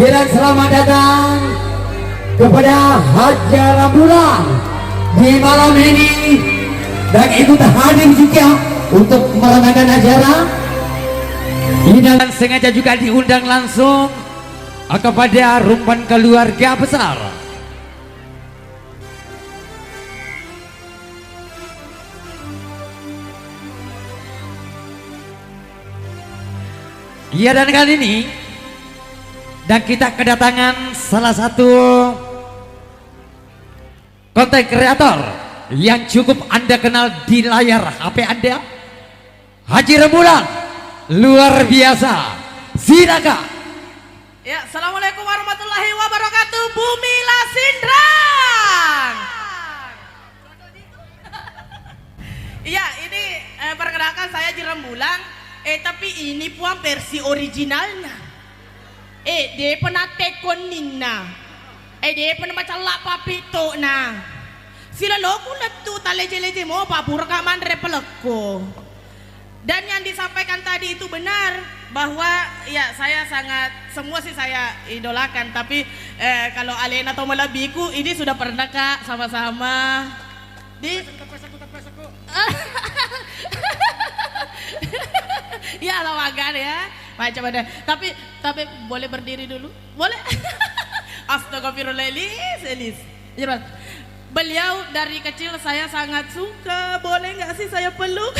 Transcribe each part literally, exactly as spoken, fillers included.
Dan selamat datang kepada Haji Rambulang di malam ini, dan ikut hadir juga untuk meramaikan acara. Ini dan sengaja juga diundang langsung kepada rumpun keluarga besar. Iya, dan kali ini, dan kita kedatangan salah satu konten kreator yang cukup Anda kenal di layar H P Anda, Haji Rembulan, luar biasa. Silakan. Ya, assalamualaikum warahmatullahi wabarakatuh, Bumi Lasindrang. Iya, ini, eh, perkenalkan, saya Haji Rembulang. Eh, tapi ini, Puang, versi originalnya. Eh, depa na tekkoninna. Eh, depa na macalla papitona. Silaloku lettu taleje-leje mo, pa puraka manre pelekko. Dan yang disampaikan tadi itu benar, bahwa, ya, saya sangat, semua sih saya idolakan, tapi, eh, kalau alena to malebbiku, ini sudah pernah, Kak, sama-sama di Iya, lawagan ya. Baca pada. Tapi, tapi boleh berdiri dulu? Boleh? Astagfirullah, Elis, Elis. Iya, Bang. Beliau dari kecil saya sangat suka. Boleh nggak sih saya peluk?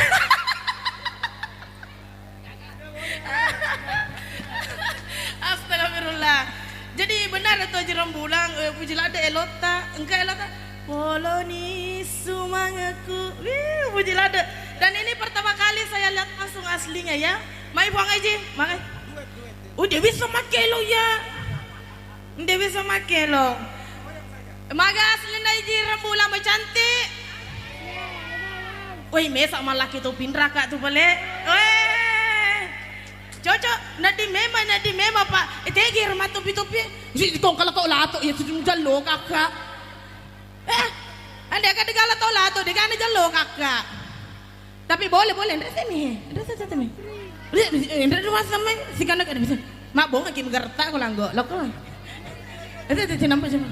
Astagfirullah. Jadi benar itu Haji Rembulang, eh, puji ladde elotta. Engka elotta. Poloni sumangeku. Wih, puji ladde. Dan ini pertama kali saya lihat langsung aslinya ya. Mai Puang Haji, magai. Udah bisa makkelo ya. Nde bisa makkelo. Maga aslinna Haji Rembulang mai cantik. Woi, mesa mallaki tu pinraka tu pale. Weh. Cocok, naddi mema, naddi mema, Pak. Eh, tegi remah topi-topi. Si kong kala kau lato ya sudah jallo kakak. Eh, ande ka degala to lato, degana jallo kakak. Tapi boleh, boleh, nrese mi, nrese tete mi. Nrese, nrese rumah sama, si kana kada bisa. Mak bonga ki megerta ko langgo, loko. Itu, itu, itu nampak cuma.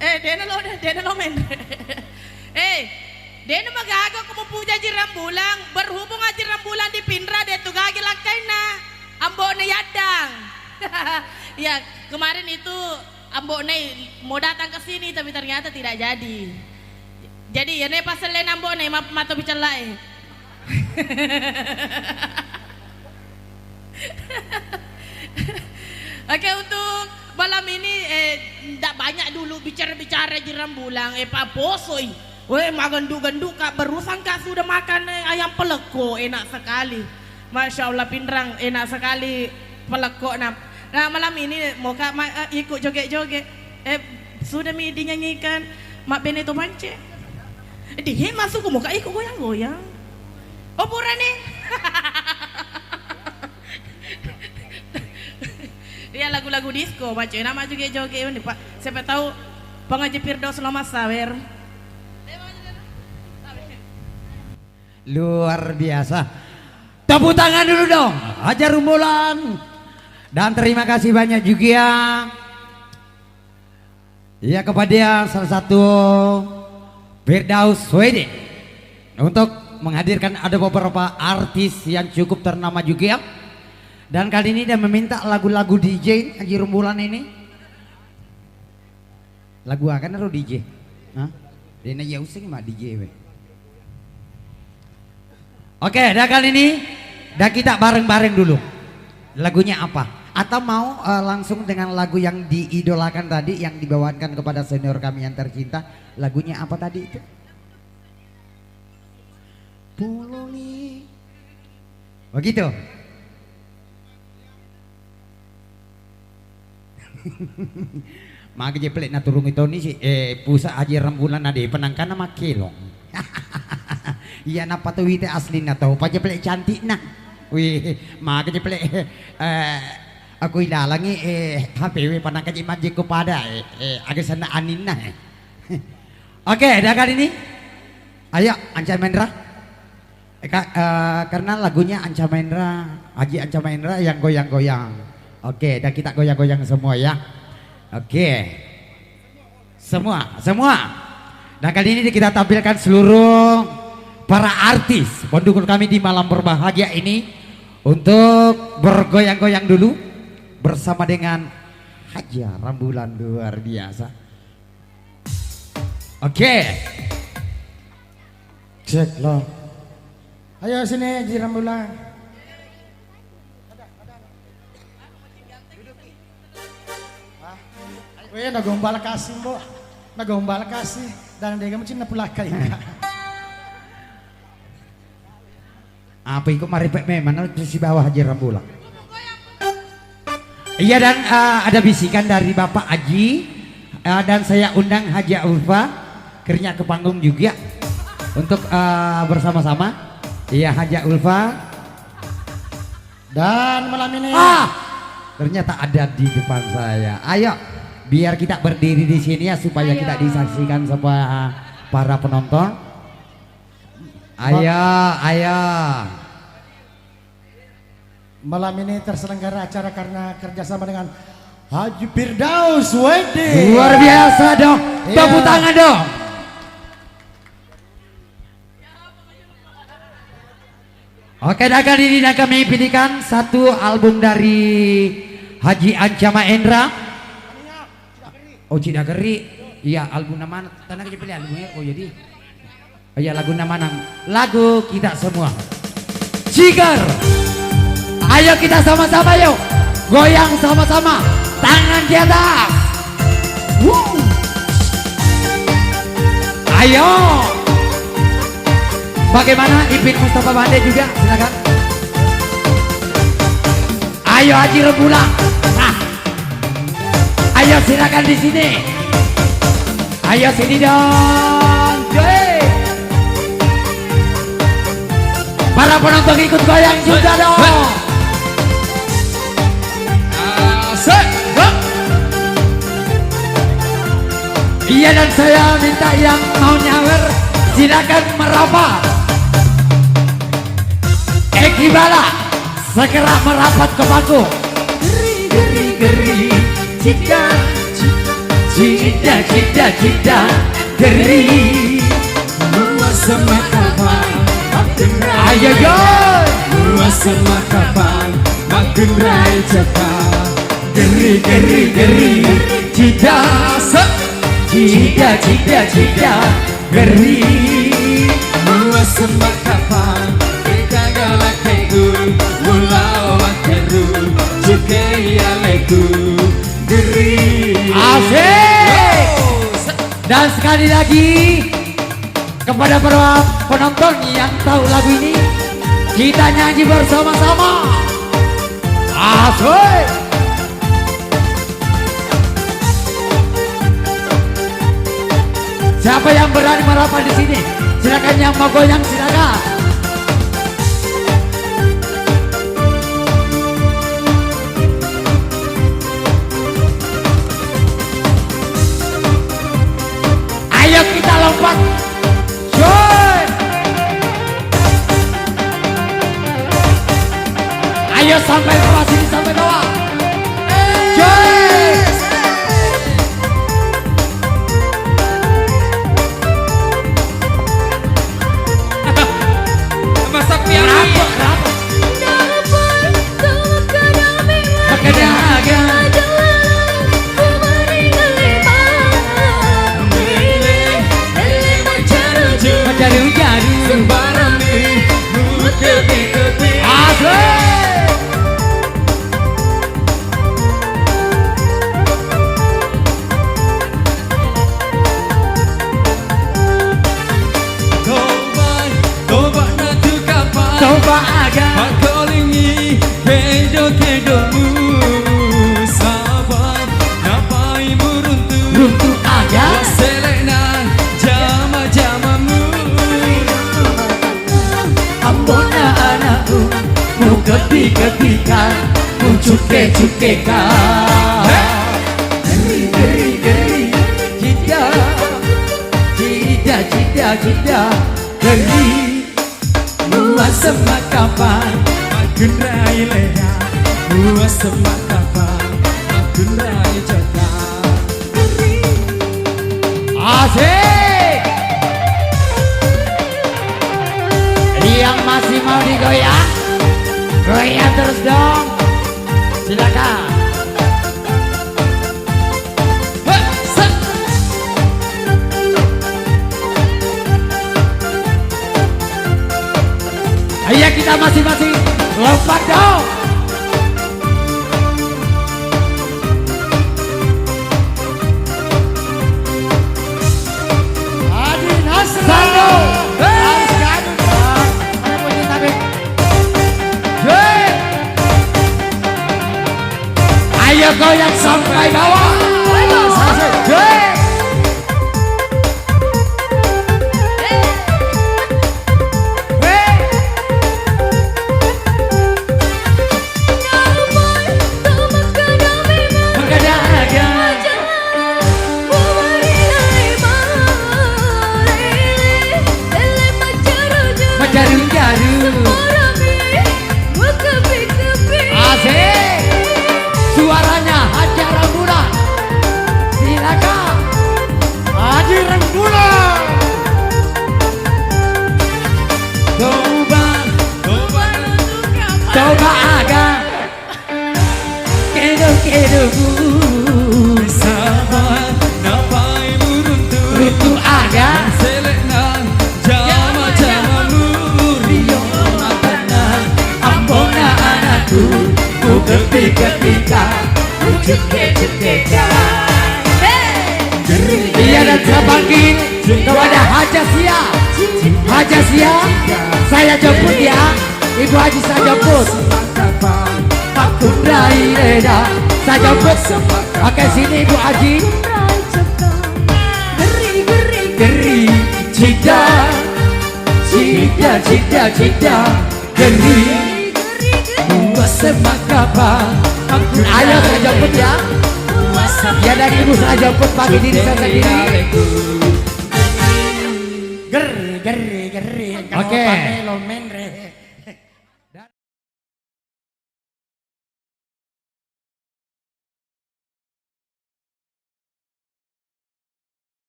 Eh, dena lo, dena lo men. Eh, dena magaga ko mupuja Haji Rembulang, berhubung Haji Rembulang di Pinra, de tu gagi lakkainna. Ambo'na yaddang. Ya, kemarin itu Ambo'na mau datang ke sini, tapi ternyata tidak jadi. Jadi, ya, ne paselle Ambo'na, ma-, mato bicallae. Oke, untuk malam ini, eh, ndak banyak dulu bicara-bicara Haji Rembulang, eh, Pak Posoi. Weh, magendu-gendu, Kak, barusan, Kak, sudah makan, eh, ayam peleko, enak sekali. Masya Allah, Pinrang, enak sekali pelekokna. Nah, malam ini mau, Kak, ma-, eh, ikut joget-joget. Eh, sudah mi dinyanyikan Mak Beneto Mance. Di, masuk mau, Kak, ikut goyang-goyang. Oh, pura nih. Iya, lagu-lagu disco, baca nama joget-joget ini, Pak. Siapa tahu Pengaji Firdaus Loma Sawer. Luar biasa. Tepuk tangan dulu dong, Haji Rembulang. Dan terima kasih banyak juga. Ya, kepada salah satu Firdaus Wedding untuk menghadirkan ada beberapa artis yang cukup ternama juga. Dan kali ini dia meminta lagu-lagu D J Haji Rembulang ini. Lagu aga naro D J? Hah? Dena iya useng ma D J we. Oke, dah kali ini, dah kita bareng-bareng dulu. Lagunya apa? Atau mau, eh, langsung dengan lagu yang diidolakan tadi, yang dibawakan kepada senior kami yang tercinta? Lagunya apa tadi itu? Poloni. Begitu. Magi je pelek naturung itu ni si, eh, pusa Haji Rembulang ade penangkana makkelong. Iya, napa tu wite asli na tau pa je pelek cantik na. Wih, magi je pelek, eh, aku ilalangi, eh, H P W panangka je majeko pada, eh, eh, aga sana aninna, eh. Oke, dah kali ini. Ayo, Anca Mendra. Eh, Kak, eh, karena lagunya Anca Mahendra, Haji Anca Mahendra yang goyang-goyang. Oke, dan kita goyang-goyang semua ya. Oke. Semua, semua. Dan kali ini kita tampilkan seluruh para artis pendukung kami di malam berbahagia ini untuk bergoyang-goyang dulu bersama dengan Haji Rambulan luar biasa. Oke. Cek lo. Ayo sini Haji Rambulan. Weh, nagombal kasih, Mbok. Nagombal kasih. Dan dia kamu cinta pulaka ini. Apa iko marepet memang, nah, terus di bawah Haji Rambulan. Iya, dan, eh, ada bisikan dari Bapak Haji, eh, dan saya undang Haji Ulfa kerja ke panggung juga untuk, eh, bersama-sama. Iya, Haji Ulfa. Dan malam ini Ah, ternyata ada di depan saya. Ayo, biar kita berdiri di sini ya, supaya kita disaksikan sama para penonton. Ayo, ayo. Malam ini terselenggara acara karena kerjasama dengan Haji Firdaus Wedding. Luar biasa dong. Iya. Tepuk tangan dong. Oke, dan kali ini dan kami pilihkan satu album dari Haji Anca Mahendra. Oh, Cida Geri. Iya, album nama tanah aja pilih albumnya. Oh, jadi. Oh iya, lagu nama nang. Lagu kita semua. Cigar. Ayo kita sama-sama yuk. Goyang sama-sama. Tangan di atas. Wuh. Ayo. Bagaimana Ipin Mustafa Bande juga? Silakan. Ayo Haji Rembulan. Nah. Ayo silakan di sini. Ayo sini dong. Cuy. Para penonton ikut goyang juga dong. Asik. Iya, dan saya minta yang mau nyawer, silakan merapat. Eki Bala, segera merapat ke panggung. Geri, geri, geri, cida, cida, cida, cida, geri. Muas makapang, makin rai. Ayo, yo. Muas makapang, makin rai cepat. Geri, geri, geri, cida, se-, cida, cida, cida, geri. Muas makapang, kita galak hegu, mula wateru, cukai aleku, geri. Asik. Yo, se- Dan sekali lagi, kepada para penonton yang tahu lagu ini, kita nyanyi bersama-sama. Asik. Siapa yang berani merapat di sini? Silakan, yang mau goyang, silakan. Ayo kita lompat. Cuy. Ayo sampai bawah sini, sampai bawah. Cuy. Masa piala. Rapet, rapet. Pakai dagang. Mencari ujar. Asik. Toba, toba natu kapang. Toba aga. Pakolingi kedo-kedomu. Sabar, napaimu runtu. Runtu aga. Waselena jama-jamamu. Ambona anakku, mukebbi-kebbika, mucukke-cukkeka. Geri, geri, geri, jida, jida, jida, jida, geri. Wasema kapang, makkunrai lea. Wasema kapang, makkunrai jaka. Asik. Yang masih mau digoyang, goyang terus dong. Silakan. Hei, set. Ayo kita masing-masing lompat dong. Adi Nasra. Satu. Hei. Harus gaduh, Bang. Mana punya tabik? Hei. Ayo goyang sampai bawah. Hei. Hei. Makkeda aga. Majaru-jaru. Asik. Suaranya Haji Rembulan. Silakan. Haji Rembulan. Coba. Coba aga. Kedo-kedo bu. Sabar, napai buruntu. Runtu aga. Sele'na, jama-jama mu. Rio matanna, ambona anakku. Ku ketika-ketika, ku cukke-cukkeka. Iya, dan saya panggil kepada Haja Sia. Haja Sia, saya jemput ya. Ibu Haji, saya jemput. Makkunrai leda, saya jemput. Oke, sini Ibu Haji. Geri, geri, geri, cida, cida, cida, cida, geri. Wasema kapang. Ayo, saya jemput ya. Ya, dari Ibu saya jemput pakai diri saya sendiri. Geri, geri, geri. Oke. Kalau pakai lo menre.